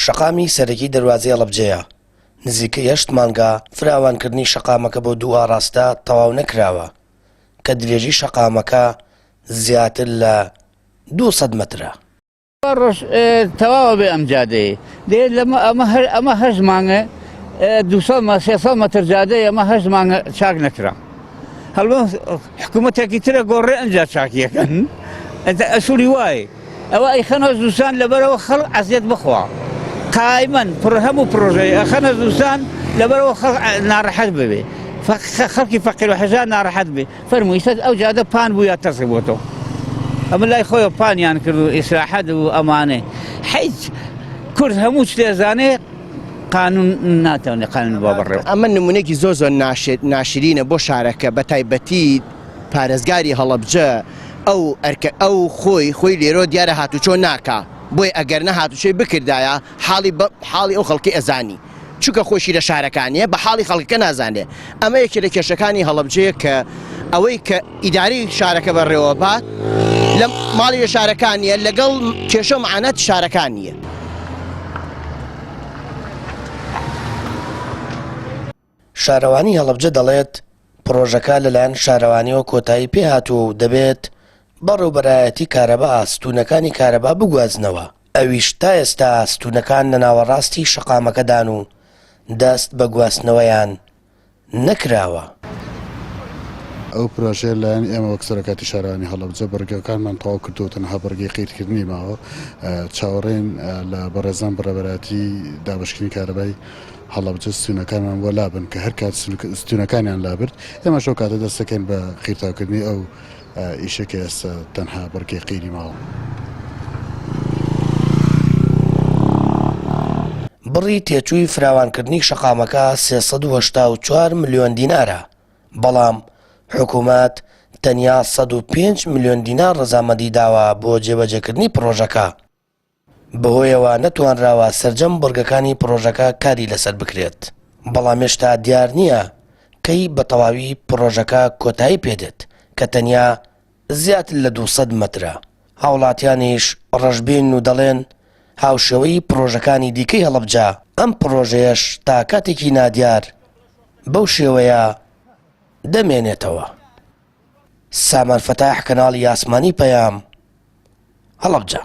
شەقامی سەرەکی دەروازەی هەڵەبجەیە، نزیکەی هەشت مانگە فراوانکردنی شەقامەکە بۆ دوو ئاڕاستە تەواو نەکراوە، کە درێژی شەقامەکە زیاتر لە 200 مەترە. ڕۆژ تەواوە بێ ئەم جادەیە دێ لەمە ئەمە هەر ئەمە هەشت مانگە 200 مە 300 مەتر جادەیە ئەمە هەشت مانگە چاک نەکرا هەڵبەت حکوومەتێکی ترە گۆڕێ ئەنجا چاکیەکەن ئەسولی وایە ئەوە ئەیخەنەوە زوسان لەبەرەوە خەڵک عەزیەت بخوا قایمەن پڕ هەموو پرۆژەی ئەخەنە زوسان لەبەرەوە خەڵک ناڕەحەت ببێ خەڵکی فەقیر و هەژار ناڕەحەت بێ فەرموو ئیستا ئەو جادە پان بوو یا تەسک بۆتەوە ئەمە لای خۆیەوە پانیان کرد و ئیسراحەت و ئەمانێ حیچ کورد هەموو شتێ زانێ قانون ناتوانێ قانون بۆ بڕێ ئەمە نمونێکی زۆر زۆر ناشرینە بۆ شارەکە بە تایبەتی پارێزگاری هەڵەبجە ئەو ئەرکە ئەو خۆی خۆی لێرۆ دیارە هاتوچۆ ناکا بۆیە ئەگەر نە هاتوچۆی بکردایە حاڵی بە حاڵی ئەو خەڵکی ئەزانی چونکە خۆشی لە شارەکانیە بە حاڵی خەڵکەکە نازانێ ئەمە یەکێ لە کێشەکانی هەڵەبجەیە کە ئەوەی کە ئیداری شارەکە بەڕێوە بات لە ماڵی لە شارەکانیە لەگەڵ کێشە معانات شارەکان نییە. شارەوانی هەڵەبجە دەڵێت، پڕۆژەکە لەلایەن شارەوانیەوە کۆتایی پێهاتووە و دەبێت بەڕێوبەرایەتی کارەبا ستوونەکانی کارەبا بگوازنەوە، ئەویش تا ئێستا ستوونەکان لە ناوەڕاستی شەقامەکەدان و دەست بە گواستنەوەیان نەکراوە. ئەو پرۆژەیە لایەن ئێمە وەک سەرۆکایەتی شارەوانی هەڵەبجە بڕگەکانمان تەواو کردووە تەنها بڕگەی قیرکردنی ماوە چاوەڕێین لە بەڕێزان بەڕێوەبەرایەتی دابەشکردنی کارەبای هەڵەبجە ستوونەکانمان بۆ لابن کە هەر کات ستوونەکانیان لابرد ئێمەش ئەو کاتە دەست دەکەین بە قیرتاوکردنی ئەو ئیشە کە ئێستا تەنها بڕگەی قیری ماوە. بڕی تێچووی فراوانکردنی شەقامەکە 384 ملیۆن دینارە، بەڵام حکومەت تەنیا 105 ملیۆن دینار ڕەزامەندی داوە بۆ جێبەجێکردنی پڕۆژەکە. بەهۆیەوە نەتوانراوە سەرجەم بڕگەکانی پڕۆژەکە کاری لەسەر بکرێت، بەڵام هێشتا دیار نییە کەی بە تەواوی پڕۆژەکە کۆتایی پێدێت کە تەنیا زیاتر لە 200 مەترە، هاوڵاتیانیش ڕەشبینن و دەڵێن هاوشێوەی پڕۆژەکانی دیکەی هەڵەبجە ئەم پڕۆژەیەش تا کاتێکی نادیار بەو شێوەیە دەمێنێتەوە. سامان فەتاح کەناڵی ئاسمانی پەیام، هەڵەبجە.